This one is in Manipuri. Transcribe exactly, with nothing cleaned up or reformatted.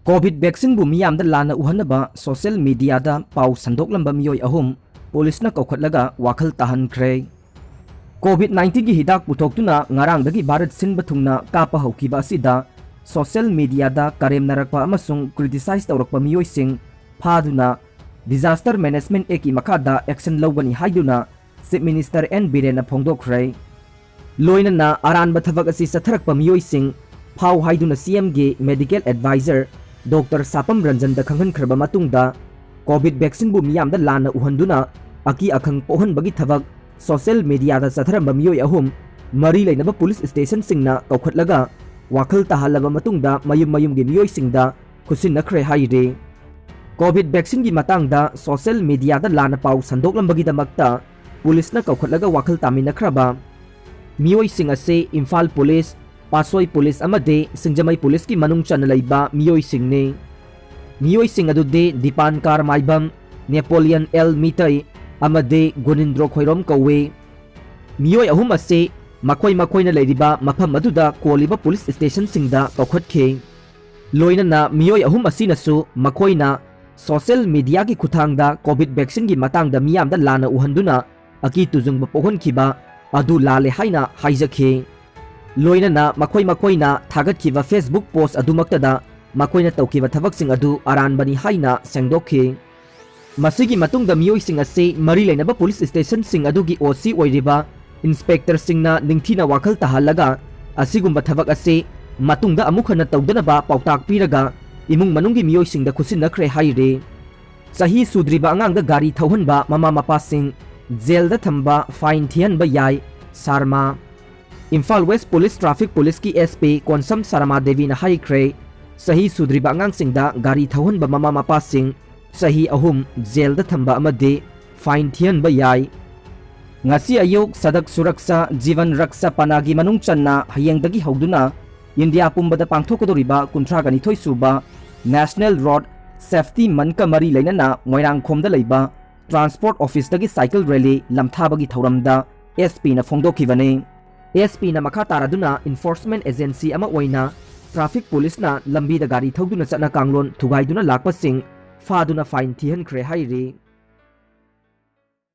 ꯀꯣꯚꯤꯗ ꯚꯦꯛꯁꯤꯟꯕꯨ ꯃꯤꯌꯥꯝꯗ ꯂꯥꯟꯅ ꯎꯍꯟꯅꯕ ꯁꯣꯁꯤꯌꯦꯜ ꯃꯤꯗꯤꯌꯥꯗ ꯄꯥꯎ ꯁꯟꯗꯣꯛꯂꯝꯕ ꯃꯤꯑꯣꯏ ꯑꯍꯨꯝ ꯄꯨꯂꯤꯁꯅ ꯀꯧꯈꯠꯂꯒ ꯋꯥꯈꯜ ꯇꯥꯍꯟꯈ꯭ꯔꯦ꯫ ꯀꯣꯚꯤꯗ ꯅꯥꯏꯟꯇꯤꯟꯒꯤ ꯍꯤꯗꯥꯛ ꯄꯨꯊꯣꯛꯇꯨꯅ ꯉꯔꯥꯡꯗꯒꯤ ꯚꯥꯔꯠ ꯁꯤꯟꯕ ꯊꯨꯡꯅ ꯀꯥꯞꯄ ꯍꯧꯈꯤꯕ ꯑꯁꯤꯗ ꯁꯣꯁꯤꯌꯦꯜ ꯃꯤꯗꯤꯌꯥꯗ ꯀꯔꯦꯝꯅꯔꯛꯄ ꯑꯃꯁꯨꯡ ꯀ꯭ꯔꯤꯇꯤꯁꯥꯏꯖ ꯇꯧꯔꯛꯄ ꯃꯤꯑꯣꯏꯁꯤꯡ ꯐꯥꯗꯨꯅ ꯗꯤꯖꯥꯁꯇꯔ ꯃꯦꯅꯦꯖꯃꯦꯟꯠ ꯑꯦꯛꯀꯤ ꯃꯈꯥꯗ ꯑꯦꯛꯁꯟ ꯂꯧꯒꯅꯤ ꯍꯥꯏꯗꯨꯅ ꯆꯤꯐ ꯃꯤꯅꯤꯁꯇꯔ ꯑꯦꯟ ꯕꯤꯔꯦꯟꯅ ꯐꯣꯡꯗꯣꯛꯈ꯭ꯔꯦ꯫ ꯂꯣꯏꯅꯅ ꯑꯔꯥꯟꯕ ꯊꯕꯛ ꯑꯁꯤ ꯆꯠꯊꯔꯛꯄ ꯃꯤꯑꯣꯏꯁꯤꯡ ꯐꯥꯎ ꯍꯥꯏꯗꯨꯅ ꯁꯤ ꯑꯦꯝꯒꯤ ꯃꯦꯗꯤꯀꯦꯜ ꯑꯦꯗꯚꯥꯏꯖꯔ ꯗꯣꯛꯇꯔ ꯁꯥꯄꯝ ꯔꯟꯖꯟꯗ ꯈꯪꯍꯟꯈ꯭ꯔꯕ ꯃꯇꯨꯡꯗ, ꯀꯣꯚꯤꯗ ꯚꯦꯛꯁꯤꯟꯕꯨ ꯃꯤꯌꯥꯝꯗ ꯂꯥꯟꯅ ꯎꯍꯟꯗꯨꯅ ꯑꯀꯤ ꯑꯈꯪ ꯄꯣꯛꯍꯟꯕꯒꯤ ꯊꯕꯛ ꯁꯣꯁꯤꯌꯦꯜ ꯃꯤꯗꯤꯌꯥꯗ ꯆꯠꯊꯔꯝꯕ ꯃꯤꯑꯣꯏ ꯑꯍꯨꯝ ꯃꯔꯤ ꯂꯩꯅꯕ ꯄꯨꯂꯤꯁ ꯁ꯭ꯇꯦꯁꯟꯁꯤꯡꯅ ꯀꯧꯈꯠꯂꯒ ꯋꯥꯈꯜ ꯇꯥꯍꯜꯂꯕ ꯃꯇꯨꯡꯗ ꯃꯌꯨꯝ ꯃꯌꯨꯝꯒꯤ ꯃꯤꯑꯣꯏꯁꯤꯡꯗ ꯈꯨꯠꯁꯤꯟꯅꯈ꯭ꯔꯦ ꯍꯥꯏꯔꯤ꯫ ꯀꯣꯚꯤꯗ ꯚꯦꯛꯁꯤꯟꯒꯤ ꯃꯇꯥꯡꯗ ꯁꯣꯁꯤꯌꯦꯜ ꯃꯤꯗꯤꯌꯥꯗ ꯂꯥꯟꯅ ꯄꯥꯎ ꯁꯟꯗꯣꯛꯂꯝꯕꯒꯤꯗꯃꯛꯇ ꯄꯨꯂꯤꯁꯅ ꯀꯧꯈꯠꯂꯒ ꯋꯥꯈꯜ ꯇꯥꯃꯤꯟꯅꯈ꯭ꯔꯕ ꯃꯤꯑꯣꯏꯁꯤꯡ ꯑꯁꯤ ꯏꯝꯐꯥꯜ ꯄꯨꯂꯤꯁ, ꯄꯥꯠꯁꯣꯏ ꯄꯨꯂꯤꯁ ꯑꯃꯗꯤ ꯁꯤꯡꯖꯃꯩ ꯄꯨꯂꯤꯁꯀꯤ ꯃꯅꯨꯡ ꯆꯟꯅ ꯂꯩꯕ ꯃꯤꯑꯣꯏꯁꯤꯡꯅꯤ꯫ ꯃꯤꯑꯣꯏꯁꯤꯡ ꯑꯗꯨꯗꯤ ꯗꯤꯄꯥꯟꯀꯥꯔ ꯃꯥꯏꯕꯝ, ꯅꯦꯄꯣꯂꯤꯌꯟ ꯑꯦꯜ ꯃꯤꯇꯩ ꯑꯃꯗꯤ ꯒꯨꯅꯤꯟꯗ꯭ꯔꯣ ꯈꯣꯏꯔꯣꯝ ꯀꯧꯏ꯫ ꯃꯤꯑꯣꯏ ꯑꯍꯨꯝ ꯑꯁꯤ ꯃꯈꯣꯏ ꯃꯈꯣꯏꯅ ꯂꯩꯔꯤꯕ ꯃꯐꯝ ꯑꯗꯨꯗ ꯀꯣꯜꯂꯤꯕ ꯄꯨꯂꯤꯁ ꯁ꯭ꯇꯦꯁꯟꯁꯤꯡꯗ ꯀꯧꯈꯠꯈꯤ꯫ ꯂꯣꯏꯅꯅ ꯃꯤꯑꯣꯏ ꯑꯍꯨꯝ ꯑꯁꯤꯅꯁꯨ ꯃꯈꯣꯏꯅ ꯁꯣꯁꯤꯌꯦꯜ ꯃꯤꯗꯤꯌꯥꯒꯤ ꯈꯨꯠꯊꯥꯡꯗ ꯀꯣꯚꯤꯗ ꯚꯦꯛꯁꯤꯟꯒꯤ ꯃꯇꯥꯡꯗ ꯃꯤꯌꯥꯝꯗ ꯂꯥꯟꯅ ꯎꯍꯟꯗꯨꯅ ꯑꯀꯤ ꯇꯨꯖꯨꯡꯕ ꯄꯣꯛꯍꯟꯈꯤꯕ ꯑꯗꯨ ꯂꯥꯜꯂꯦ ꯍꯥꯏꯅ ꯍꯥꯏꯖꯈꯤ꯫ ꯂꯣꯏꯅꯅ ꯃꯈꯣꯏ ꯃꯈꯣꯏꯅ ꯊꯥꯒꯠꯈꯤꯕ ꯐꯦꯁꯕꯨꯛ ꯄꯣꯁ ꯑꯗꯨꯃꯛꯇꯗ ꯃꯈꯣꯏꯅ ꯇꯧꯈꯤꯕ ꯊꯕꯛꯁꯤꯡ ꯑꯗꯨ ꯑꯔꯥꯟꯕꯅꯤ ꯍꯥꯏꯅ ꯁꯦꯡꯗꯣꯛꯈꯤ꯫ ꯃꯁꯤꯒꯤ ꯃꯇꯨꯡꯗ ꯃꯤꯑꯣꯏꯁꯤꯡ ꯑꯁꯤ ꯃꯔꯤ ꯂꯩꯅꯕ ꯄꯨꯂꯤꯁ ꯁ꯭ꯇꯦꯁꯟꯁꯤꯡ ꯑꯗꯨꯒꯤ ꯑꯣ ꯁꯤ ꯑꯣꯏꯔꯤꯕ ꯏꯟꯁꯄꯦꯛꯇꯔꯁꯤꯡꯅ ꯅꯤꯡꯊꯤꯅ ꯋꯥꯈꯜ ꯇꯥꯍꯜꯂꯒ ꯑꯁꯤꯒꯨꯝꯕ ꯊꯕꯛ ꯑꯁꯤ ꯃꯇꯨꯡꯗ ꯑꯃꯨꯛ ꯍꯟꯅ ꯇꯧꯗꯅꯕ ꯄꯥꯎꯇꯥꯛ ꯄꯤꯔꯒ ꯏꯃꯨꯡ ꯃꯅꯨꯡꯒꯤ ꯃꯤꯑꯣꯏꯁꯤꯡꯗ ꯈꯨꯠꯁꯤꯟꯅꯈ꯭ꯔꯦ ꯍꯥꯏꯔꯤ꯫ ꯆꯍꯤ ꯁꯨꯗ꯭ꯔꯤꯕ ꯑꯉꯥꯡꯗ ꯒꯥꯔꯤ ꯊꯧꯍꯟꯕ ꯃꯃꯥ ꯃꯄꯥꯁꯤꯡ ꯖꯦꯜꯗ ꯊꯝꯕ, ꯐꯥꯏꯟ ꯊꯤꯍꯟꯕ ꯌꯥꯏ, ꯁꯥꯔꯃꯥ꯫ ꯏꯝꯐꯥꯜ ꯋꯦꯁ ꯄꯨꯂꯤꯁ ꯇ꯭ꯔꯥꯐꯤꯛ ꯄꯨꯂꯤꯁꯀꯤ ꯑꯦꯁ ꯄꯤ ꯀꯣꯟꯁꯝ ꯁꯔꯃꯥ ꯗꯦꯕꯤꯅ ꯍꯥꯏꯈ꯭ꯔꯦ, ꯆꯍꯤ ꯁꯨꯗ꯭ꯔꯤꯕ ꯑꯉꯥꯡꯁꯤꯡꯗ ꯒꯥꯔꯤ ꯊꯧꯍꯟꯕ ꯃꯃꯥ ꯃꯄꯥꯁꯤꯡ ꯆꯍꯤ ꯑꯍꯨꯝ ꯖꯦꯜꯗ ꯊꯝꯕ ꯑꯃꯗꯤ ꯐꯥꯏꯟ ꯊꯤꯍꯟꯕ ꯌꯥꯏ꯫ ꯉꯁꯤ ꯑꯌꯨꯛ ꯁꯗꯛ ꯁꯨꯔꯛꯁꯥ ꯖꯤꯕꯟ ꯔꯛꯁꯥ ꯄꯅꯥꯒꯤ ꯃꯅꯨꯡ ꯆꯟꯅ ꯍꯌꯦꯡꯗꯒꯤ ꯍꯧꯗꯨꯅ ꯏꯟꯗꯤꯌꯥ ꯄꯨꯝꯕꯗ ꯄꯥꯡꯊꯣꯛꯀꯗꯧꯔꯤꯕ ꯀꯨꯟꯊ꯭ꯔꯥꯒ ꯅꯤꯊꯣꯏ ꯁꯨꯕ ꯅꯦꯁꯅꯦꯜ ꯔꯣꯗ ꯁꯦꯐꯇꯤ ꯃꯟꯀ ꯃꯔꯤ ꯂꯩꯅꯅ ꯃꯣꯏꯔꯥꯡꯈꯣꯝꯗ ꯂꯩꯕ ꯇ꯭ꯔꯥꯟꯁꯄꯣꯔꯠ ꯑꯣꯐꯤꯁꯇꯒꯤ ꯁꯥꯏꯀꯜ ꯔꯦꯂꯤ ꯂꯝꯊꯥꯕꯒꯤ ꯊꯧꯔꯝꯗ ꯑꯦꯁ ꯄꯤꯅ ꯐꯣꯡꯗꯣꯛꯈꯤꯕꯅꯤ꯫ ꯑꯦꯁ ꯄꯤꯅ ꯃꯈꯥ ꯇꯥꯔꯗꯨꯅ ꯏꯟꯐꯣꯔꯁꯃꯦꯟꯠ ꯑꯦꯖꯦꯟꯁꯤ ꯑꯃ ꯑꯣꯏꯅ ꯇ꯭ꯔꯥꯐꯤꯛ ꯄꯨꯂꯤꯁꯅ ꯂꯝꯕꯤꯗ ꯒꯥꯔꯤ ꯊꯧꯗꯨꯅ ꯆꯠꯅ ꯀꯥꯡꯂꯣꯟ ꯊꯨꯒꯥꯏꯗꯨꯅ ꯂꯥꯛꯄꯁꯤꯡ ꯐꯥꯗꯨꯅ ꯐꯥꯏꯟ ꯊꯤꯍꯟꯈ꯭ꯔꯦ ꯍꯥꯏꯔꯤ꯫